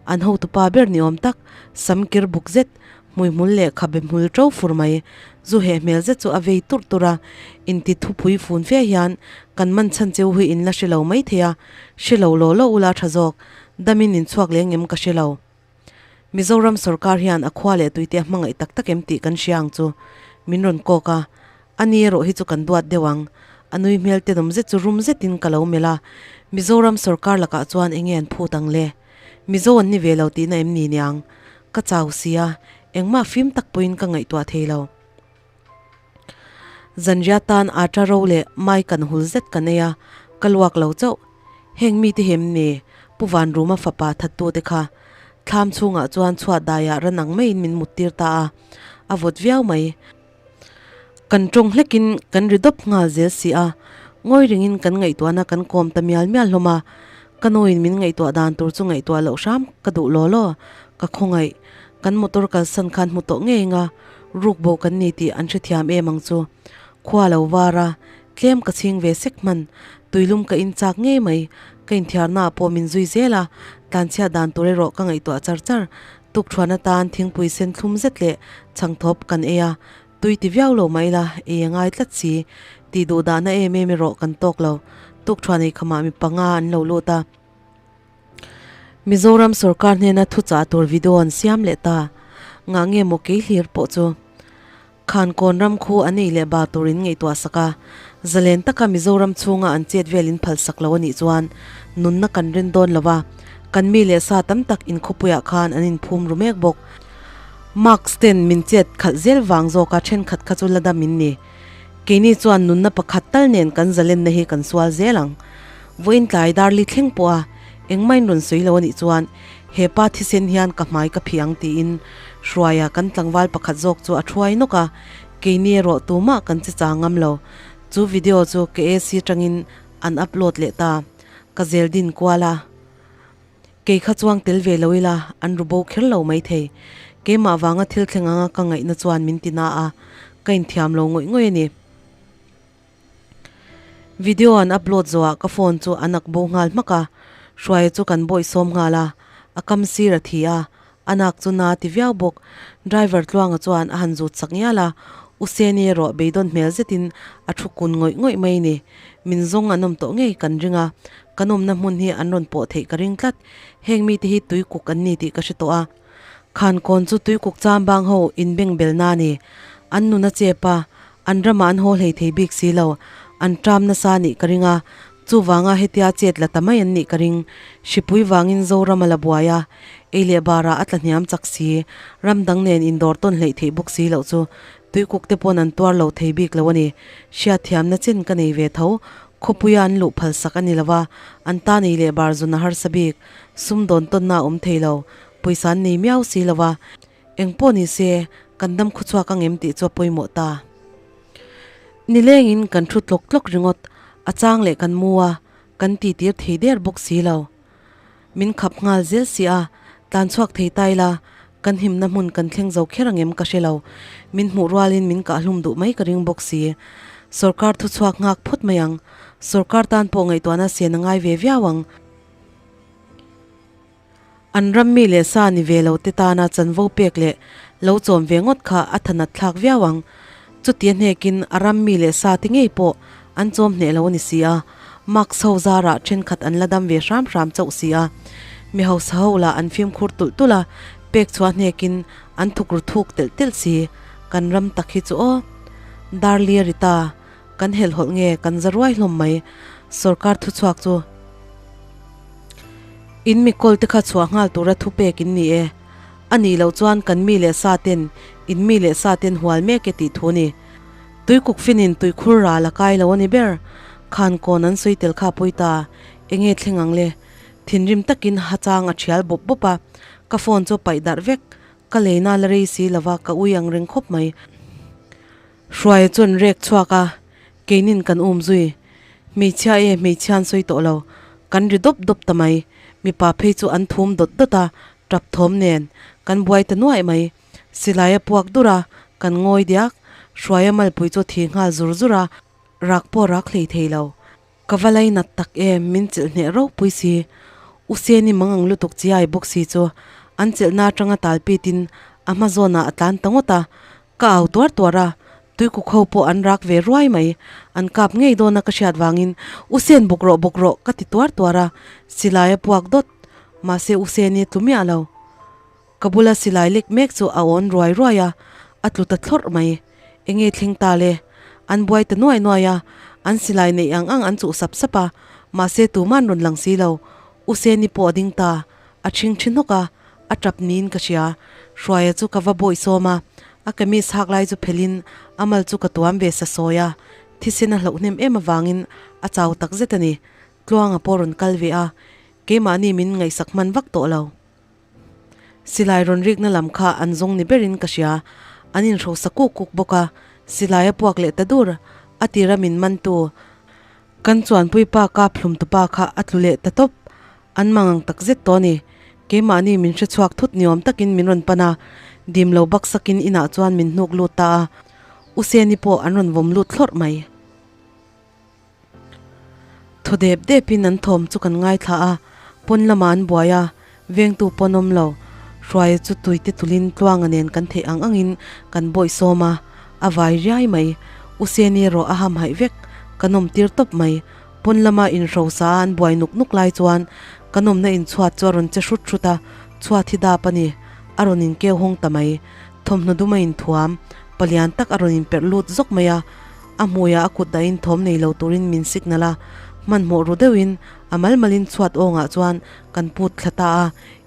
An hotupa ber niawm tak, sam kir buk zet, Hmuihmul leh khabe hmul ṭo fur mai. Zu heh hmel zet chu a vei turh turh a, inti thupui fun fe hian kan man chhan cheu hi in la hre lo mai thei a, hre lo law law ula ṭha zawk, damin in chhuak leng em ka hre lo. Mizoram sorkar hian a khua leh tuite a hmangaih tak tak em tih kan hria ang chu. Min rawn kawk a, a ni erawh hi chu kan duat deuh ang. A nui hmel tenawm zet chu rum zetin ka lo melh a, Mizoram sorkar lakah chuan enge an phut ang le? Mizo an ni ve lo tihna em ni niang? Ka chau sia, engmah fim tak pawhin ka ngaihtuah thei lo. Zanriah tan aṭa ro leh mai kan hul zet kan ei a, ka luak lo chauh. Heng mite hi em ni? Pu Vanruma fapa thattute kha thlam chhungah chuan chhuat daiah ran ang maiin min muttir ta a, a vawt viau mai. Kan tawng hlekin kan ri dawp nghal zel si a, ngawi ringin kan ngaihtuahna kan kawm ta mial mial hlawm a, ka nuin min ngaihtuah dan tur chu ngaihtuah loh hram ka duh law law, ka khawngaih. Kan motor kalsan khan hmu tawh ngei anga ruk bo kan ni tih an hrethiam em ang chu. Khua lo var a, tlem ka chhing ve sek hman, tuilum ka in chak ngei mai, ka inthiarna ah pawh min zui zel a, tlanchhiat dan tur erawh ka ngaihtuah char char, tukṭhuan atan thingpui sen thlum zet leh chhangthawp kan ei a, tui ti viau lo mah ila ei a ngai tlat si, tih duh dahna em em erawh kan tawk lo, tukṭhuan ei khamah mi panga an lo lut a. Mizoram sorkar hnena thuchah tur video an siam leh ta, ngah nge maw kei hlir pawh chu. Khankawn ram khu an ei leh bar turin ngaihtuah sak a, zalen taka Mizoram chhunga an chet velin phalsak lo a nih chuan nunna kan rin dawn lo a, kan mi leh sa tam tak inkhawpuiah khan an inphum ru mek bawk. Marks ten min chet khalh zel vang zawka thenkhat kha chu la dam in ni. Keini chuan nunna pakhat tal nen kan zalenna hi kan sual zel ang. Vawiin tlai darli thleng pawh a engmah in rawn sawi lo a nih chuan he pa thisen hian ka hmai ka phih ang tiin Hruaia kan tlangval pakhat zawk chu a thuai nawk a, keini erawh tumah kan che chang ngam lo. Chu video chu ka AC tangin an upload leh ta. Ka zel din kual a. Kei kha chuang tel ve lo ila an ru bo kher lo maithei. Keimah vanga thil thleng anga ka ngaihna chuan min ti na a, ka inthiam lo ngawih ngawih a ni. Video an upload zawhah ka phone chu an ak bo nghal hmak a, Hruaia chu kan bawih sawm nghal a, a kam sir a thi a, a nak chu na ti viau bawk. Driver Tluanga chuan a han zut sak ngial a, U Seni erawh beidawn hmel zetin a thu kun ngawih ngawih mai ni. Min zawng an awm tawh ngei kan ring a, kan awmna hmun hi an rawn pawh theih ka ring tlat. Heng mite hi tuikuk an ni tih ka hre tawh a. Khankawn chu tuikuk chambang ho inbengbelna a ni. An nun a chep a, an ramah an haw hlei thei bik si lo. An ṭam nasa a nih ka ring a, chuvanga hetia chet la ta mai an nih ka ring. Hripui vangin Zoram a la buai a, ei leh barah a tla hniam chak si. Ram dang nen indawr tawn hleih theih bawk si loh chu tuikuk te pawn an tuar lo thei bik lo a ni. Hriatthiamna chin ka nei ve tho. Khawpuia an luh phalsak a ni lo va, an tan ei leh bar zun a harsa bik. Sumdawn tawnna a awm thei lo. Pawisa an nei miau si lo va, eng pawh ni se kan dam khuchhuak ang em tih chu a pawimawh ta. Nilengin kan thu tlawk tlawk ringawt, a chang leh kan mu a, kan ti tir thei der bawk si lo. Min khap nghal zel si a, tlan chhuak thei ta ila, kan himna hmun kan thleng zo kher ang em ka hre lo. Min hmuh rualin min kahhlum duh mai ka ring bawk si. Sorkar thuchhuak nghak phawt mai ang, sorkar tan pawh ngaihtuahna sen a ngai ve viau ang. An ram mi leh sa ni ve lo te tana chanvo pek leh lo chawm ve ngawt kha a thanat thlak viau ang. Chuti a hnekin a ram mi leh sa te ngei pawh an chawm hneh lo a ni si a, Marx ho zarah thenkhat an la dam ve hram hram chauh si a. Mi hausa ho lah an fimkhur tulh tulh a, pek chhuah hnekin an thuk ru thuk telh telh si. Kan ram tak hi chu aw. Darli a ri ta. Kan helhhawlh nge kan za ruai hlawm mai sorkar thuchhuak chu. In mi kawl te kha chhuah nghal tura thu pek in ni e. A nih loh chuan kan mi leh sa ten in mi leh sa ten hual mek e tih thu ni. Tuikuk fin in tuikhur ral a kai lo a ni ber. Khan kawn an sawi tel kha pawi ta. Enge thleng ang le. Thinrim takin ha chang a thial bawp bawp a. Ka phone chu paih darh vek. Ka leina la rei si lova ka ui ang reng khawp mai. Hruaia chuan rek chhuak a, keinin kan um zui. Hmeichhia e, hmeichhia an sawi tawh lo. Kan ri dawp dawp ta mai. Mipa phei chu an thum dawt dawt a, tap thawm nen. Kan buai ta nuaih mai. Silai a puak dur a, kan ngawi diak. Hruaia malpui chu a thi nghal zur zur a, rak pawh rak hlei thei lo. Ka va lainat tak em, min chelh hneh ropui si. U Seni mangang lutuk chiai bawk si chu an chelhna atanga talpitin a hma zawnah a tlan ta ngawt a, ka au tuar tuar a, tuikuk ho pawh an rak ve ruai mai. An kap ngei dawn a ka hriat vangin U Sen bawk rawh bawk rawh ka ti tuar tuar a, silai a puak dawt. Mahse U Seni a tlu miah lo. Ka bula silai lek mek chu a awn ruai ruai a, a tlu ta thlawrh mai. Enge thleng ta le? An buai ta nuai nuai a, an silai neih ang ang an chuh sap sap a, mahse tuman rawn lang si lo. U Seni pawh a ding ta, a ṭhing ṭhi hnawk a, a ṭap niin ka hria. Hruaia chu ka va bawih sawm a, a kamis hak lai chu phelhin A mal chu ka tuam ve sa sawi a, thisen a hlauh hnem em avangin a chau tak zet a ni. Tluanga pawh rawn kal ve a, keimahni min ngaihsak hman vak tawh lo. Silai rawn rikna lam kha an zawng ni berin ka hria, an inhrosa kuk kuk bawk a, silai a puak leh ta dur, a tira min mantu kan chuanpui pa kap hlum tupa kha a tlu leh ta tawp, an mangang tak zet tawh a ni. Keimahni min hre chhuak thut niawm takin min rawn pan a, dim lo baksakin inah chuan min hnuk lut ta a, U Seni pawh an rawn vawm lut thlawrh mai. Thaw dep depin an thawm chu kan ngaithla a, pawn lamah an buai a, vengtu pawn awm lo. Hruaia chu tuite tulin tluanga nen kan theih ang angin kan bawih sawm a, a vai riai mai. U Seni erawh a hamhaih vek, kan awm tir tawp mai. Pawn lama inhrosa a an buai nuk nuk lai chuan kan awmna inchhuat chu a rawn che hrut hrut a, chhuat hi dap a ni, a rawn inkeu hawng ta mai. Thawmhnaw dum a inthuam, palian tak a rawn inperh lut zawk mai a. A hmuiah a kut dahin thawm nei lo turin min signal a, hmanhmawh ru deuhin a mal malin chhuat awngah chuan kan put thla ta a,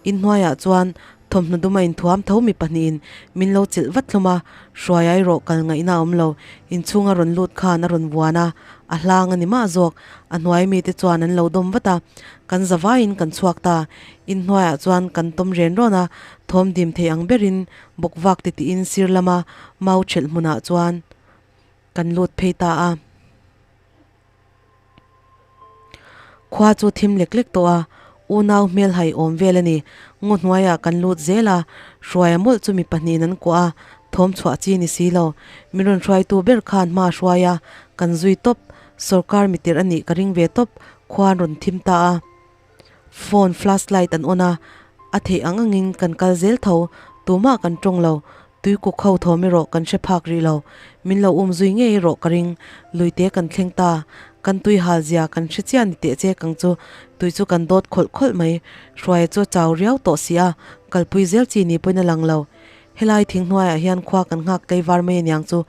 inhnuaiah chuan thawmhnaw dum a inthuam tho mi pahnihin min lo chilh vat hlawm a, hruai ai rawh kal ngaihna a awm lo, inchhung a rawn lut khan a rawn vuan a, a hlang a ni mah zawk, a hnuai mite chuan an lo dawm vat a, kan za vaiin kan chhuak ta, inhnuaiah chuan kan tawm ren rawn a, thawm dim thei ang berin bawk vak titiin sir lama mau ṭhelh hmunah chuan. Kan lut phei ta a. Khua chu thim lek lek tawh a, unau hmel hai awm vel a ni. Ngaw hnuaiah kan lut zel a, hruaia mawlh chu mi pahnihin an kuah a, thawm chhuah chi ni si lo. Min rawn hruaitu ber khan hma a hruai a, kan zui tawp. Sawrkar mitirh a nih ka ring ve tawp, khua an rawn thim ta a. Phone flash light an on a, a theih ang angin kan kal zel tho, tumah kan tawng lo, tui kuk ho thawm erawh kan hre phak rih lo, min lo um zui ngei erawh ka ring, luite kan thleng ta, kan tui hal zia kan hre chiah ni teh che kang chu, tui chu kan dawt khawlh khawlh mai, hruaia chu a chau riau tawh si a, kalpui zel chi ni pawhin a lang lo, helai thing hnuaiah hian khua kan nghak tlei var mai aniang chu,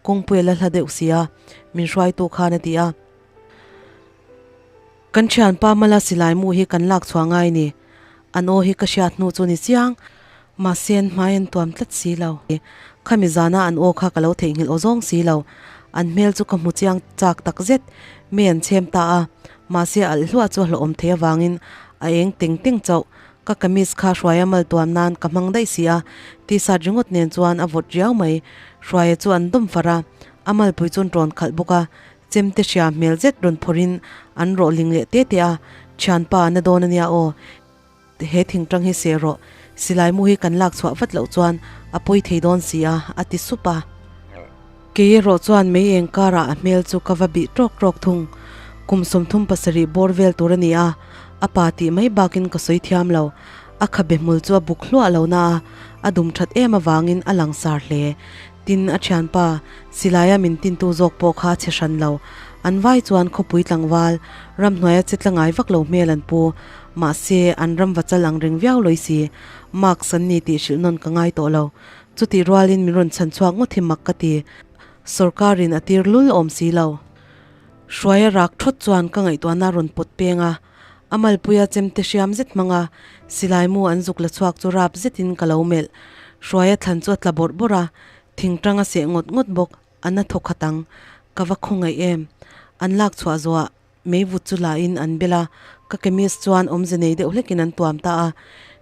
kawngpui a la hla deuh si a, min hruaitu khan a ti a. Kan thianpa Mala silai mu hi kan lak chhuah ngai ni. An aw hi ka hriat hnu chu ni chiang. Mahse an hmai an tuam tlat si lo. Khami zana an aw kha ka lo theihnghilh aw zawng si lo. An hmel chu ka hmu chiang chak tak zet. Mei an chhem ta a. Mahse alh hluah chu a hlawhawm thei avangin a eng teng teng chauh. Ka kamis kha Hruaia mal tuam nan ka hmang daih si a. T-shirt ringawt nen chuan a vawt riau mai. Hruaia chu an dawm far a. A malpui chu an rawn khalh bawk a. Chemte hria hmel zet rawn phawrhin an rawh ling leh te te a, Thianpa a na dawn a nia aw, he thingtang hi seh rawh, silai mu hi kan lak chhuah vat loh chuan a pawi thei dawn si a, a ti sup a. Kei erawh chuan mei eng karah a hmel chu ka va bih tawk tawk thung. Kum 37 bawr vel tur a ni a, a pa tih mai bakin ka sawi thiam lo. A khabe hmul chu a buk hluah lo na a, a dum that em avangin a langsar hle. Tin, a thianpa, silaia min tintu zawk pawh kha a chhe hran lo. An vai chuan khawpui tlangval, ramhnuaia che tla ngai vak lo hmel an pu. Mahse, an ram va chal ang reng viau lawi si. Marks an ni tih hrilh nawn ka ngai tawh lo. Chutih rualin min rawn chhan chhuak ngawt hi mak ka ti. Sawrkarin a tir lul awm si lo. Hruaia rak thawt chuan ka ngaihtuahna a rawn pawt peng a. A malpuia chemte hriam zet hmanga silai mu an zuk la chhuak chu rap zetin ka lo melh. Hruaia thlan chu a tla bawrh bawrh a, thingtang a seh ngawt ngawt bawk, a na thaw khat ang. Ka va khawngaih em? An lak chhuah zuah mei vut chu la in an bel a, ka kemis chuan awmze nei deuh hlekin an tuam ta a.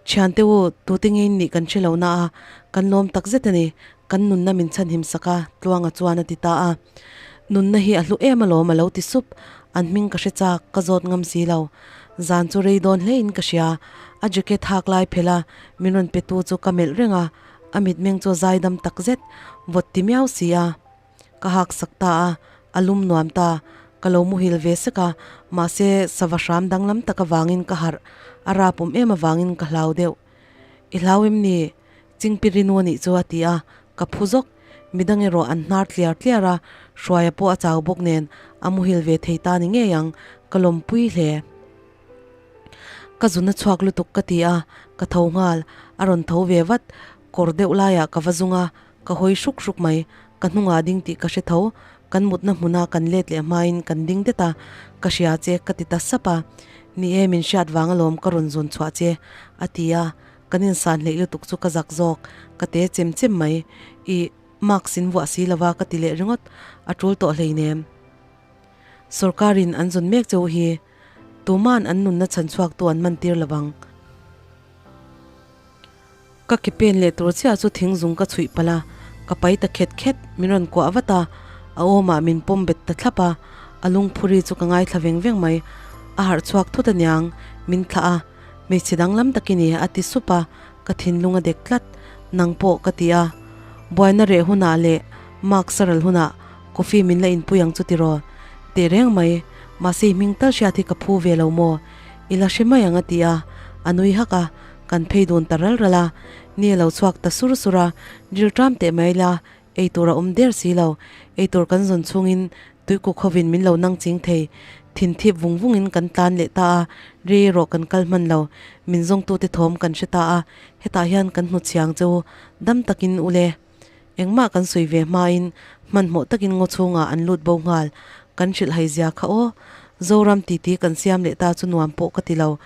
Thiante u, tute nge in nih kan hre lo na a, kan lawm tak zet a ni, kan nunna min chhanhim sak a, Tluanga chuan a ti ta a. Nunna hi a hlu em alawm a lo ti sup, an hming ka hre chak, ka zawt ngam si lo. Zan chu rei dawn hle in ka hria, a jacket hak lai phelh a, min rawn pe tu chu ka melh reng a, a mitmeng chu a zaidam tak zet, vawt ti miau si a. Ka hak sak ta a, a lum nuam ta, ka lo muhil ve sek a, mahse sava hram danglam tak avangin ka harh, a rap awm em avangin ka hlau deuh. I hlau em ni? Chingpirinu a nih chu a ti a, ka phu zawk. Midang erawh an hnar tliar tliar a, Hruaia pawh a chau bawk nen a muhil ve thei ta ni ngei ang, ka lawmpui hle. Ka zun a chhuak lutuk ka ti a, ka tho nghal, a rawn tho ve vat, kawr deuh laiah ka va zung a, ka hawi hruk hruk mai, ka hnungah ding tih ka hre tho, kan mutna hmuna kan let leh hmain kan ding det a, ka hria che ka ti ta sap a, ni e min hriat vang alawm ka rawn zun chhuah che a ti a, Kan insan hleih lutuk chu ka zak zawk, ka te chem chem mai. I. Mask in vuah si lova ka ti leh ringawt, a tul tawh hleinem. Sorkarin an zawn mek cheu hi tuman an nunna chhan chhuaktu an man tir lovang. Ka ke pen leh tur chiah chu thing zung ka chhuih palh a, ka pai ta khet khet, min rawn kuah vat a, a awmah min pawm bet ta thlap a, a lungphuri chu ka ngaithla veng veng mai, a harh chhuak thut aniang, min thlah a, hmeichhe danglam tak i ni a ti sup a, ka thinlung a dek tlat, nang pawh ka ti a, buaina reh hunah leh mask a ral hunah coffee min la inpui ang chu tiraw? Tehreng mai, mahse i hming tal hriat hi ka phu ve lo maw? I la hre mai ang a ti a, a nui hak a, kan phei dun ta ral ral a, ni a lo chhuak ta sur sur a, ril ṭam teh mai la, ei tur a awm der si lo, ei tur kan zawn chhungin tuikuk hovin min lo nang ching thei, thin thip vung vungin kan tlan leh ta a, rei erawh kan kal hman lo, min zawngtute thawm kan hre ta a, hetah hian kan hmu chhiang che u, dam takin u le. Engmah kan sawi ve hmain hmanhmawh takin ngaw chhungah an lut bo nghal. Kan hrilh hai zia kha aw. Zoram titi kan siam leh ta chu nuam pawh ka ti lo.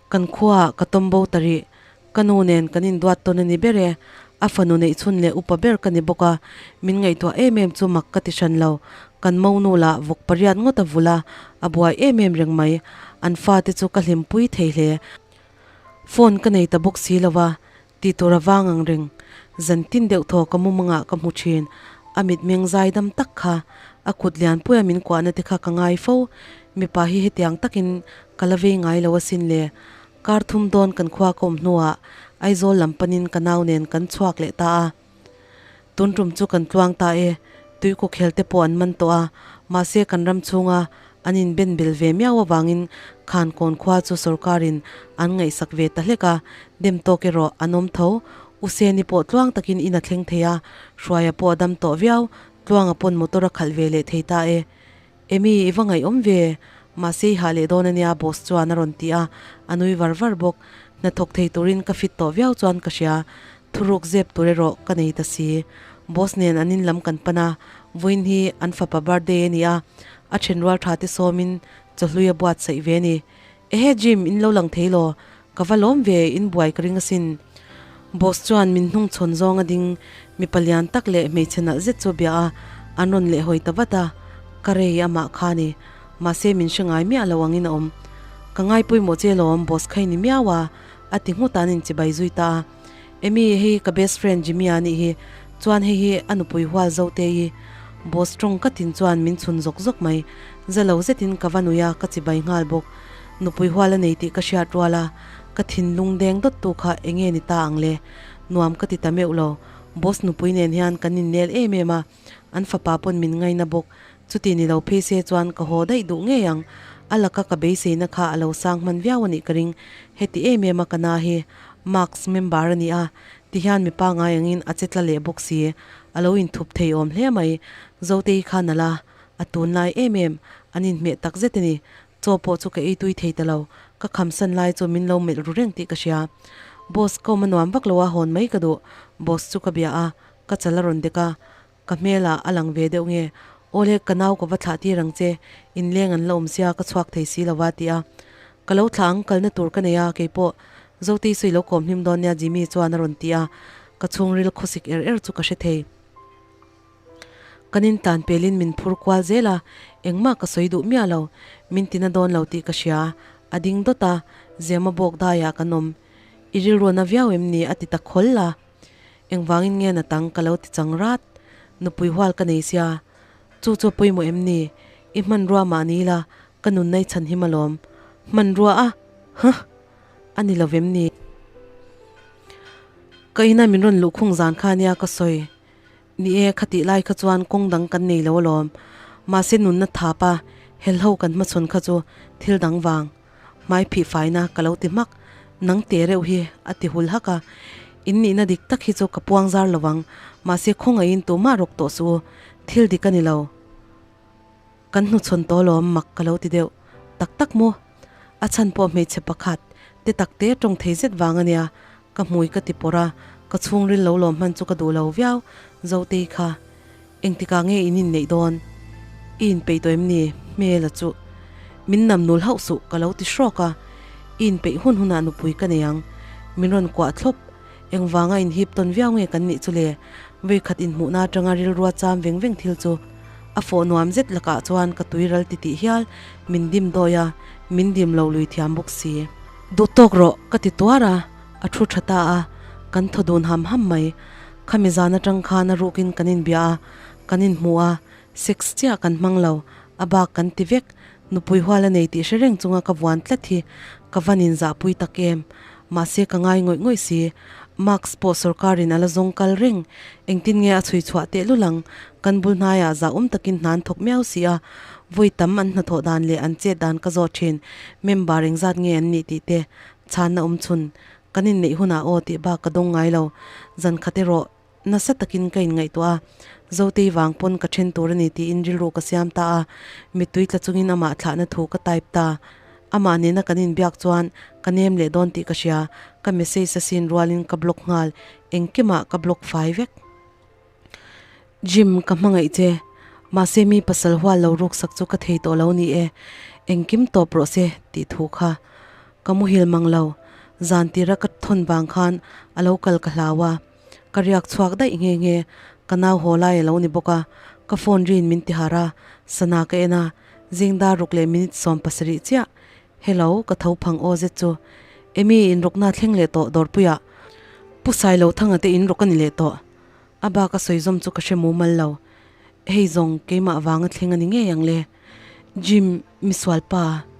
Kan khuaah ka tawm bo ta rih. Ka nu nen kan induat tawn a ni ber e. A fanu neih chhun leh upa ber ka ni bawk a, min ngaihtuah em em chu mak ka ti hran lo. Kan monu lah vawk pariat ngawt a vul a, a buai em em reng mai. An fate chu ka hlimpui thei hle. Phone ka nei ta bawk si lo va, Tih tur a vang ang reng. Zan tin deuh thaw ka mumangah ka hmu thin. A mitmeng zai dam tak kha. A kut lianpuia min kuahna te kha ka ngai fo. Mipa hi hetiang takin ka la vei ngai lo asin le. Kar thum dawn kan khua ka awm hnuah Aizawl lam panin ka nau nen kan chhuak leh ta a. Tun tum chu kan tluang ta e. Tuikuk hel te pawh an man tawh a, mahse kan ram chhunga an inben bel ve miau avangin Khankawn khua chu sorkarin an ngaihsak ve ta hlek a, dem tawk erawh an awm tho. U Seni pawh tluang takin in a thleng thei a, Hruaia pawh a dam tawh viau, Tluanga pawn motor a khalh ve leh thei ta e. Emy, i va ngaihawm ve, mahse i hah leh dawn ania boss chuan a rawn ti a, a nui var var bawk. Hnathawk thei turin ka fit tawh viau chuan ka hria, thuruk zep tur erawh ka nei ta si. Boss nen an in lam kan pan a, vawiin hi an fapa birthday a ni a, a thenrual tha te sawmin chawhlui a buatsaih ve a ni. Ehe Jim, in lo lang thei law, ka va lawm ve, in buai ka ring asin. Boss chuan min hnung chhawn zawng a ding, mipa lian tak leh hmeichhe nalh zet chu a bia a, an rawn leh hawi ta vat a, ka rei amah kha a ni, mahse min hre ngai miah lo angin a awm. Ka ngai pawimawh che lawm, boss kha i ni miau a, a ti nghut a, an inchibai zui ta a. Emy, hei ka best friend Jimmy a nih hi, chuan hei hi a nupui hual Zote i boss tawng ka tin chuan min chhun zawk zawk mai. Za lo zetin ka va nui a, ka chibai nghal bawk. Nupui hual a nei tih ka hriat rual a, ka thinlung deng dawt tu kha enge ni ta ang le? Nuam ka ti ta meuh lo. Boss nupui nen hian kan innel em em a, an fapa pawn min ngaina bawk. Chuti ni lo phei se chuan ka haw daih duh ngei ang. A laka ka beiseina kha a lo sang hman viau a nih ka ring. Heti em em a ka na hi Marks member a ni a, tihian mipa ngai angin a che tla leh bawk si. A lo inthup thei awm hle mai. Zotei kha nalh a, a tunlai em em, an inhmeh tak zet a ni. Chaw pawh chu ka ei tui thei ta lo, ka khamsan lai chu min lo melh ru reng tih ka hria. Boss ka awm a nuam vak lo a, hawn mai ka duh. Boss chu ka bia a, ka chal a rawn dek a, Ka hmelah a lang ve deuh nge? Awle, ka nau ka va thlah tir ang che, inleng an la awm sia ka chhuak thei si lo va ti a. Ka lo thlah ang, kalna tur ka nei a, keipawh Zotei sawi lo kawm hlim dawn nia Jimmy chuan a rawn ti a, ka chhungril khawsik er er chu ka hre thei. Kan intlan pelin min phur kual zel a, engmah ka sawi duh miah lo, min tina dawn lo tih ka hria, a ding dawt a, Zema bawk daiah kan awm. I rilru na viau em ni? a ti ta khawl a. Engvangin nge na tang ka lo ti chang rat? Nupui hual ka nei sia. Chu chu a pawimawh em ni? I hmanrua mahni la, ka nunna i chhan him alawm. Hmanrua a? Huh! A ni lo vem ni? Ka ina min rawn luhkhung zan kha nia ka sawi. Ni e, khatih lai kha chuan kawng dang kan nei lo alawm. Mahse nunna thap a, helho kan hmachhawn kha chu thil dang vang. Hmai phih faina ka lo ti hmak, nang te reuh hi a ti hul hak a. In nihna dik tak hi chu ka puang zar lo ang, mahse khawngaihin tumah rawk tawh suh u, thil dik a ni lo. Kan hnuchhawn tawh alawm mak ka lo ti deuh tak tak maw? A chhan pawh hmeichhe pakhat te tak te tawng thei zet vang a nia, ka hmui ka ti pawrh a, ka chhungril lo lawm hman chu ka duh lo viau, Zotei kha engtikah nge in inneih dawn? I inpeih tawh em ni? Hmela chu min nam nul hauh suh ka lo ti hrawk a, I inpeih hun hunah nupui ka nei ang, min rawn kuah thlawp. Engvanga inhip tawn viau nge kan nih chu le? Vawikhat inhmuhna atanga rilrua cham veng veng thil chu a fawh nuam zet lakah chuan ka tui ral ti tih hial min dim dawi a, min dim lo lui thiam bawk si. Duh tawk rawh ka ti tuar a, a thu tha ta a, kan thaw dun ham ham mai. Khami zan atang khan a rukin kan inbia a, kan inhmu a, sex chiah kan hmang lo, a bak kan ti vek. Nupui hual a nei tih hre reng chunga ka vuan tlat hi ka van inzahpui tak em. Mahse ka ngai ngawih ngawih si. Marks pawh sorkarin a la zawng kal reng. Engtin nge a chhui chhuah tehlul ang? Kan bul hnaiah zahawm takin hna an thawk miau si a. Vawi tam an hnathawh dan leh an chet dan ka zawt thin. Member engzat nge an nih tih te chhanna awm chhun. Kan inneih hunah aw tih bak ka dawng ngai lo. Zan khat erawh nasa takin ka inngaihtuah a. Zotei vang pawn ka then tur a ni tiin rilru ka siam ta a. Mittui tla chungin amah thlahna thu ka type ta. Amah nena kan inbiak chuan ka nem leh dawn tih ka hria. Ka message a sin rualin ka block nghal. Engkimah ka block fai vek. Jim, ka hmangaih che. Mahse mi pasal hual lo ruksak chu ka thei tawh lo ni e. Engkim tawp rawh se tih thu kha. Ka muhil mang lo. Zan tira ka thawn vang khan a lo kal ka hlau a. Ka riak chhuak daih nghe nghe, ka nau haw lai a lo ni bawk a, ka phone rin min ti harh a, sana ka en a, zing dar ruk leh minute 70 chiah, hello ka tho phang aw zet chu, Amy inrawkna thleng leh tawh dawrpuiah Pu Sailothanga te inrawk a ni leh tawh, a bak a sawi zawm chu ka hre mumal lo, hei zawng keimah vanga thleng a ni ngei ang le, Jim misualpa.